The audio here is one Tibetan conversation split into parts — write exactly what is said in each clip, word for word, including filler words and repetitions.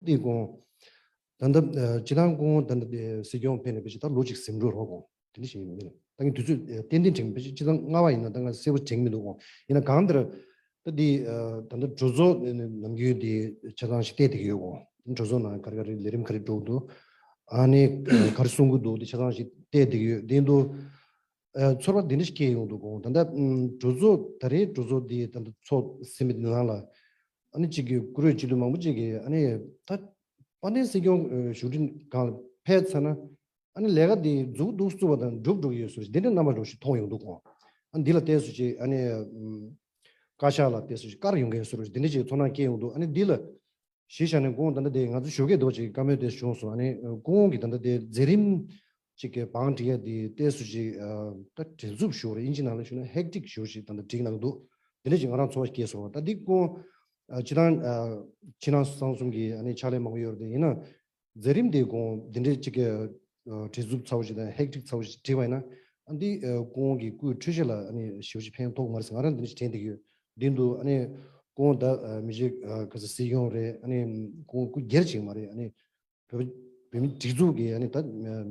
དེ་དགོངས། ད་ལྟ་ཨ་སྤྱི་བཏང་དགོངས། ད་ལྟ་དེ་སྲིད་སྐྱོང་ཕེབས་ནས་ཕལ་ཆེར་ད་ལོ་གཅིག་ཟིན་འགྲོ་རོགས་དགོངས། དེ་འདྲ་ཞིག་ཡིན་མིན། ད་ངས་དུས་ཚོད་ཨ་ཏན་ཏན་དྲན་ཕལ་ཆེར་སྤྱི་བཏང་སྔ་བ་ཡིན་ན་ད་ང་གསལ་པོ་དྲན་མི་འདུག་དགོངས། ཡིན་ན་གང་ལྟར་ད་འདི་ཨ་ད་ལྟ་གྲོས་ཚོགས་ནམ་རྒྱུན་དེ་ཆ་ཚང་ཞིག་བལྟས་བསྡད་ཀྱི་ཡོད་དགོངས། གྲོས་ཚོགས་ནང་ག་རེ་ག་རེ་ལས་རིམ་ག་རེ་འགྲོ་གི་འདུག་ཨ་ནི་ཨ་ག་རེ་གསུང་གི་འདུག་དེ་ཆ་ཚང་ཞིག་བལྟས་བསྡད་ཀྱི་ཡོད། དེ་འདུག་ཨ་ཚོར་བ་འདི་འདྲ་ཞིག་སྐྱེས་ཡོང་འདུག་གོ། ད་ལྟ་ཨམ་གྲོས་ཚོགས་ད་རེས་གྲོས་ཚོགས་འདི་ད་ལྟ་ཚོགས་ཟིན་པའི་ནང་ལ་ཨ་ནི་གཅིག་གི་བཀུར་འོས་སྤྱི་འཐུས་མང་པོ་ཅིག་གིས་ཨ་ནི་ད་དཔལ་ལྡན་སྲིད་སྐྱོང་ཨ་བཞུགས་ཁྲི་སྒང་ལ་ཕེབས་ཚར་ན་ཨ་ནི་ལས་ཀ་འདི་མཛུབ་གུ་འདུག་བཙུགས་པ་དང་འགྲུབ་འགྲོ་གི་ཡོད་ཟེར་འདི་འདྲ་རྣམ་པ་འདྲ་ཞིག་མཐོང་ཡོང་འདུག་གོ། ཨ་ནི་འདི་ལ་ཏོག་ཙམ་ཅིག་ཨ་ནི་ཨམ་བཀའ་ཤག་ལ་ཏོག་ཙམ་ཅིག་བཀར་ཡོང་མཁན་ཟེར་འདི་འདྲ་ཅིག་ཚོར་སྣང་སྐྱེས་ཡོང་འདུག་ཨ་ནི་འདི་ལ། གཞི་བཞག་ནས་ཁོང་ད་ལྟ་དེ་ང་ཚོ་ཞོགས་ཀས་འདུག་ཅིག་བཀའ་མོལ་དེ་བྱུང་སོང་། ཨ་ནི་ཁོང་གིས་ད་ལྟ་དེ་མཛད་རིམ་ཅིག་གི་བང་སྒྲིག་ཡ་དེ་ཏོག་ཙམ་ཅིག་ཨ་ད་བྲེལ་འཚུབ་ཞེ་པོ་རེད། དབྱིན་ཇི་ནང་ལ་ཞུས་ན་ཧེག་ཊིག་ཞེ་པོ་ཅིག་ད་ལྟ་སྒྲིག་གནང་གི་འདུག་དེ་འདྲ་ཅིག་ང་རང་ཚོར་བ་སྐྱེས་སོང་། ད་འདི་ཁོང་ཨ་སྤྱི་བཏང་ཨ་ཕྱི་ནང་གསང་གསུམ་གྱི་ཨ་ནི་ཕྱག་ལས་མང་པོ་ཡོད་རེད། ཡིན་ན། མཛད་རིམ་དེ་ཁོང་འདི་འདྲའི་ཅིག་གི་ཨ་བྲེལ་འཚུབ་ཚ་པོ་ཞིག་དང་ཧེག་ཊིག་ཚ་པོ་ཞིག་བསྒྲིགས་པ་ཡིན་ན། ཨ་འདི་ཨ་ཁོང་གི་སྐུའི་འཕྲོད་བཞེས་ལ་ཨ་ནི་ཞེ་པོ་ཅིག་ཕན་ཐོགས་མ་རེད་ཟེར་ང་རང་འདི་འདྲ་ཞིག་དྲན་བསྡད་ཀྱི་ཡོད། འདི་འདུག་ཨ་ནི་ཁོང་ད་ཨ་མི་རྗེ་ཨ་ག་ས་སྲིད་སྐྱོང་རེད། ཨ་ནི་ཁོང་སྐུ་སྒེར་ཅིག་མ་རེད། ཨ་ནི་བོད་བོད་མི་སྒྲིག་འཛུགས་ཀྱི་ཨ་ནི་ད་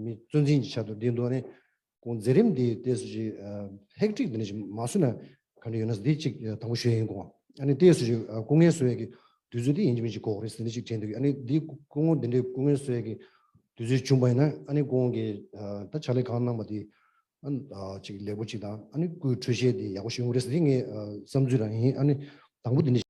མི་གཙོ་འཛིན་གྱི་ཆ་དུ་འདི་འདུག་ཨ་ནི་ཁོང་མཛད་རིམ་འདི་ཏོག་ཙམ་ཅིག་ཨ་ཧེག་ཊིག་འདི་འདྲ་ཞིག་མ་བཟོས་ན་ག་འདྲ་ཡོད་ན་འདི་ཅིག་ཨ་དང་པོ་ཞུ་ཡ་ཡིན། ཁོང་ཨ་ནི་ཏོག་ཙམ་ཅིག་ཨ་སྐུ་ངལ་གསོ་ཡ་གི་དུས་ཚོད་འདི་ཡིན་གཅིག་མིན་གཅིག་དགོས་རེད་ཟེར་འདི་ཅིག་དྲན་འདུག་ཨ་ནི་འདི་སྐུ་ངོ་འདི་འདྲའི་སྐུ་ངལ་གསོ་ཡ་གི་དུས་ཚོད་བྱུང་བ་ཡིན་ན་ཨ་ནི་ཁོང་གིས་ཨ་ད་ཕྱག་ལས་གང་གནང་པ་དེ་ཨ་ཨ་ཅིག་ལེགས་པོ་ཅིག་དང་ཨ་ནི་སྐུའི་འཕྲོད་བཞེས་དེ་ཡག་པོ་ཞིག་ཡོང་གི་རེད་ཟེར་ངས་ཨ་བསམ་ཚུལ་རང་ཡིན། ཨ་ནི་དང་པོ་འདི་འདྲ་ཞིག